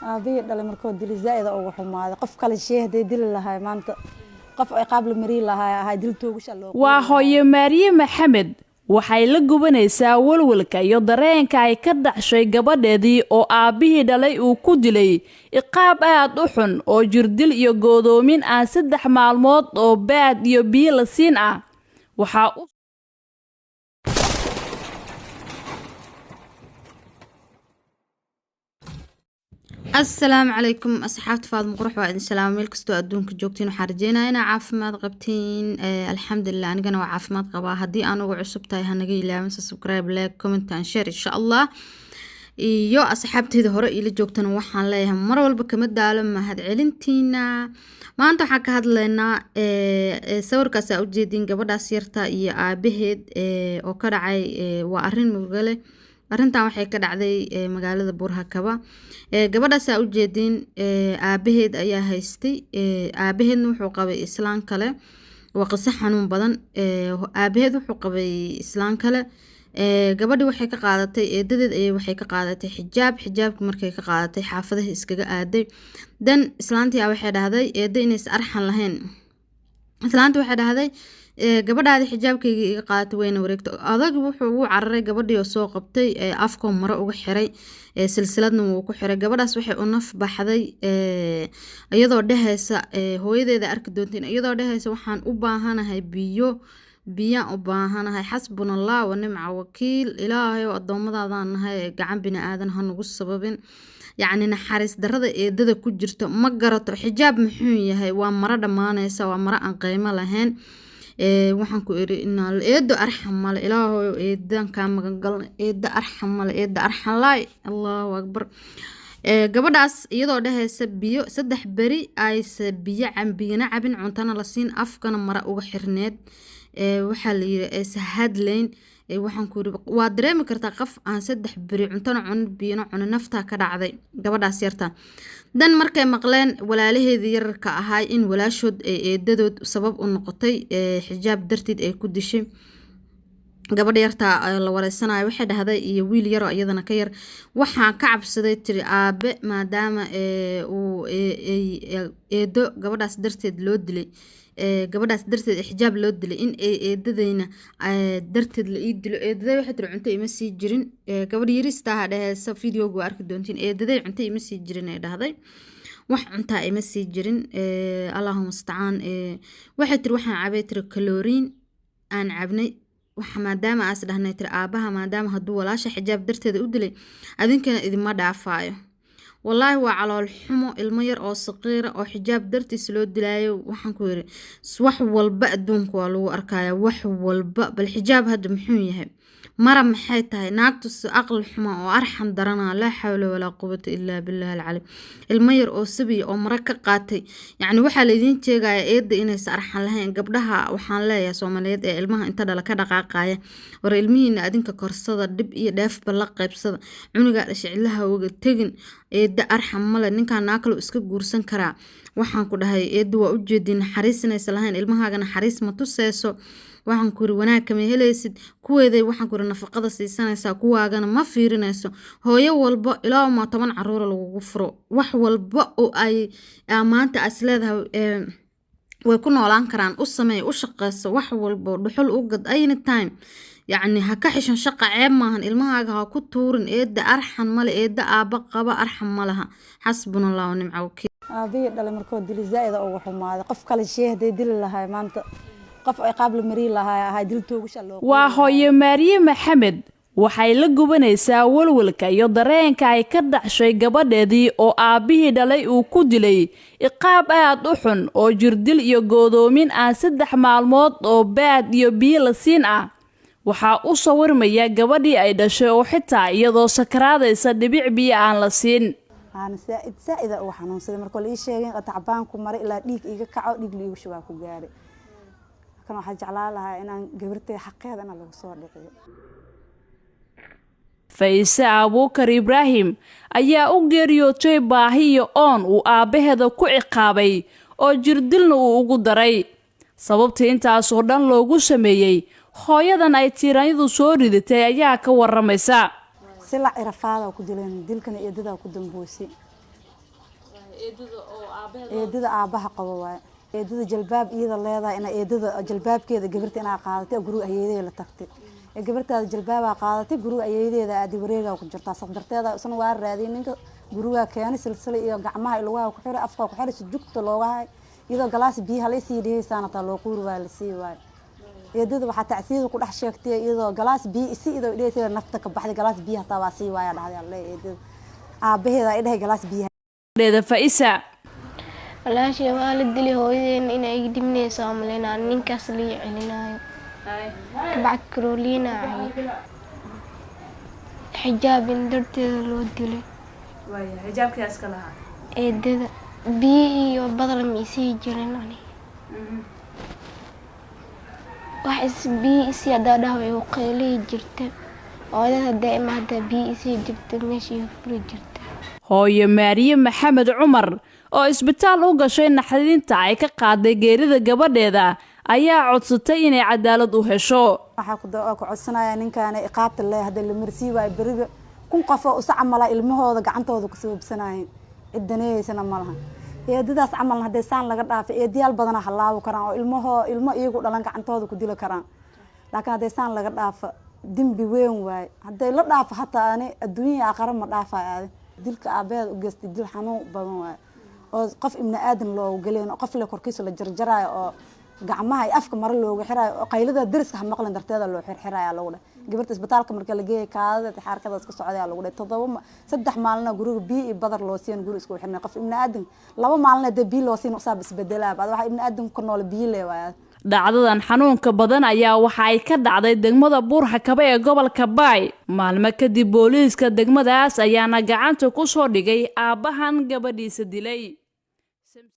Aabihii dhalay markuu dili zaaida uga xumaaday. Qof kale shee haday dili lahay maanta, qof ciqaab la marii lahay ahay, dil toogasha loo. Waa hooyo Maariye Maxamed. Waxay la gubanaysaa walwalka iyo dareenka ay ka dhacshay gabadheedii oo aabbihii dhalay uu ku dilay iqaab aad u xun oo jirdil iyo goodoomin aan 3 maalmood oo baad iyo biyo la siin ah. Waxaa u Asalaamu calaykum asxaabta Faadmo Qurux, waa idin salaamo meel kastoo adduunka joogtiin. Waxaan rajeynayaa inaa caafimaad qabtiin. Alxamdulilah, anigana waa caafimaad qabaa. Haddii aan ugu cusub tahay, hanaga ilaawin subscribe, like, comment and share, insha Allah. Iyo asxaabteyda hore iila joogtana waxaan leeyahay mar walba kama daalo mahadcelintiina. Maanta waxaan ka hadlaynaa sawirkaas aa ujeediin, gabadhaas yarta iyo aabaheed oo ka dhacay. Waa arrin murugo leh. Arrintan waxay ka dhacday magaalada Buurhakaba. Gabadhaas aa ujeediin aabaheed ayaa haystay, aabaheedna wuxuu qabay islaan kale. Waa qiso xanuun badan. Aabaheed wuxuu qabay islaan kale. Gabadhii waxay ka qaadatay eedadeed ayay waxay ka qaadatay xijaab. Xijaabka markay ka qaadatay, xaafadaha iskaga aaday. Dan islaantii waxay dhahday eeda inaysa arxan lahayn. Islaanta waxay dhahday, "Gabadhaadi xijaabkayga iga qaadatay, wayna wareegtay." Adag wuxuu ugu cararay gabadhii oo soo qabtay, afkoo maro uga xiray, silsiladna wuu ku xiray. Gabadhaas waxay u naf baxday iyadoo dhehaysa, hooyadeeda arki doontiin, iyadoo dhehaysa, "Waxaan u baahanahay biyo, biyaan u baahanahay." Xasbuna Allah wa nimca wakiil. Ilaahay oo addoommadaadaan nahay, gacan bini aadan ha nagu sababin. Yacni naxariis darada eedada ku jirto ma garato. Xijaab muxuu yahay? Waa maro dhammaanaysa, waa maro aan qiimo lahayn. Waxaan ku iri, inaa eedo arxam male. Ilaahow, eedan kaa magan galna. Eeda arxam male, eeda arxam laay. Allahu akbar. Gabadhaas iyadoo dhehaysa biyo, 3 beri ayse biyo biyana cabin, cuntana la siin, afkana mara uga xirneed, waxaa la yiri aysa hadlayn. Waxaan ku yiri, waa dareemi kartaa qof aan 3 beri cuntana cunin, biyana cunin. Naftaa ka dhacday gabadhaas yarta. Dan markay maqleen walaalaheedii yararka ahaa in walaashood ay eedadood sabab u noqotay, xijaab darteed ay ku dishay gabadha yartaa la wareysanayo, waxay dhahday, iyo wiil yaroo iyadana ka yar, "Waxaan ka cabsaday," tiri, "aabe, maadaama uu eedo gabadhaas darteed loo dilay, gabadhaas darteed xijaab loo dilay, in ay eedadayna darteed la ii dilo. Eedaday," waxay tiri, "cunto ima sii jirin." Gabadh yaristaha dheheysa, videoga waa arki doontiin. "Eedaday cunto ima sii jirin," ay dhahday, "wax cuntaa ima sii jirin." Allahuma mustacaan. Waxay tiri, "Waxaan cabay," tiri, "kaloriin aan cabnay waxa, maadaama aas dhahnay," tiri, "aabaha maadaama hadduu walaasha xijaab darteeda u dilay, adinkana idinma dhaafaayo." Wallaahi waa calool xumo, ilmo yar oo saqiira oo xijaab dartiis loo dilaayo. Waxaan ku yiri, wax walba adduunka waa lagu arkaya, wax walba. Bal xijaab hadda muxuu yahay? Mara maxay tahay? Naagtu aqli xuma oo arxan darana. Laa xawla walaa quwata illaa billahi alcali. Ilmo yar oo sabiya oo mara ka qaatay. Yacni waxaa laydiin sheegaya eedda inaysa arxan lahayn. Gabdhaha waxaan leeyahay Soomaaliyeed ee ilmaha inta dhala ka dhaqaaqaya, war ilmihiina adinka korsada, dhib iyo dheefba la qaybsada. Cunugaa dhashay cidlaha uga tegin. Eedda arxan male, ninkaan naa kaloo iska guursan karaa. Waxaan ku dhahay, eedda waa ujeedin naxariis inaysa lahayn. Ilmahaaga naxariis ma tuseyso. Waxaan ku yiri, wanaag kama helaysid kuweeday. Waxaan ku yiri, nafaqada siisanaysaa, kuwaagana ma fiirinayso. Hooyo walba ilaa ma 10 caruura lagugu furo, wax walba oo ay maanta as leedahay way ku noolaan karaan u sameey, u shaqeyso, wax walbo dhuxul u gad, anytime. Yacni ha ka xishan, shaqa ceeb maahan. Ilmahaaga ha ku tuurin. Eedda arxan male, eedda aabba qaba arxan ma laha. Xasbuna Allah wa nimca wakiil. Aabihii dhalay markuu dili zaaida uga xumaaday. Qof kale shee haday dili lahay maanta, qof ciqaab la marii lahay ahay, dil toogasha loo. Waa hooyo Maariye Maxamed. Waxay la gubanaysaa walwalka iyo dareenka ay ka dhacshay gabadheedii oo aabbihii dhalay uu ku dilay iqaab aad u xun oo jirdil iyo goodoomin aan 3 maalmood oo baad iyo biyo la siin ah. Waxaa u sawirmaya gabadhii ay dhashay oo xitaa iyadoo sakaraadaysa dhibic biyo aan la siin. Aan zaaid zaaida uga xanuunsaday markoo la ii sheegay tacbaan ku maray, ilaa dhiig iiga kaco, dhiig la iigu shubaa ku gaaray. Kan waxaa jeclaan lahaa inaan gabartay xaqeedana lagu soo dhiciyo. Fayse Abuukar Ibraahim ayaa u geeriyootay baahi iyo oon uu aabbaheeda ku ciqaabay oo jirdilna uu ugu daray. Sababtii intaasoo dhan loogu sameeyey hooyadan ay tiiraanyadu soo ridatay ayaa ka waramaysa. Silac irafaada ku dileen, dilkana eedadaa ku damboysay. Eedada aabbaha qabo waaye. Eedada jalbaab iyada leedahay ina eedada jalbaabkeeda gabarta inaa qaadatay oo guriga ayeeyadeeda la tagtay. Ee gabartaada jalbaabaa qaadatay, guriga ayeeyadeeda aadi, wareegaa ku jirtaa saqdarteeda. Isna waa raadiyay ninka, gurigaa keenay, silsila iyo gacmaha iyo lugaha ku xiray, afka ku xiray, si jugta looga hay, iyadoo galaas biyaha la isii dhihaysaana taa loo quuri waayo, lasii waayo. Eedada waxaa tacsiyada ku dhex sheegtay iyadoo galaas biyo isi iyadoo dhihaysa nafta ka baxday, galaas biyaha taa waa sii waaya dhahday alle. Eedada aabaheeda ay dhahay galaas biyaha. Dheeda Faisa. Walaashay waa la dilay, hooyadeena inay iga dhimanayso oo malaynaa ninkaas lii celinaayo. Kabacdi Carolina cay xijaabin darteeda loo dilay. Xijaabkii iska lahaa? Eedada biyo iyo badal ma isii jirin ani wax is biyo isii haddaa dhaha way u qaylihi jirta. Hooyada haddaa imaada biyo isii jirta, meesha iga furi jirta. Hooyo Maariye Maxamed Cumar oo isbitaal u gashay naxdinta ay ka qaaday geerida gabadheeda ayaa codsatay inay cadaalad u hesho. Waxaa ku codsanayaa ninkaana iqaabta le hadda la marsii waayo, beriga 1000 qof oo usa camalaa ilmahooda gacantooda ku sababsanaayeen, cid daneeyeysana ma laha. Eedadaas camalna hadday saan laga dhaafay, eediyaal badanaa halaabi karaan oo ilmahoo ilmo iyagu dhalan gacantooda ku dili karaan. Laakiin hadday saan laga dhaafo, dembi weyn waaye. Hadday la dhaafo hataa, ani adduunyaya aakhare ma dhaafayo. Aadi dilka aabaheeda u geystay dil xanuun badan waaye oo qof ibni aadan loogu galeen oo qof le korkiisa la jarjaraayo oo gacmaha iyo afka mare loogu xiraayo oo qaylada deriska ha maqlin darteeda loo xirxiraya lagu dhahay. Gabarta isbitaalka marka la geeyay, kaadada xaarkada iska socday lagu dhahay. 7, 3 maalina guriga biyo iyo badar loo siiyan, guri isku xirnay. Qof ibni aadan 2 maalin hadee biyo loo siin usaab isbedelaa ad waxa ibni aadan ku nool biyo le waaya. Dhacdadan xanuunka badan ayaa waxa ay ka dhacday degmada Buurxakabe ee gobolka Baay. Maalmo kadib booliiska degmadaas ayaana gacanta ku soo dhigay aabbahan gabadhiisa dilay.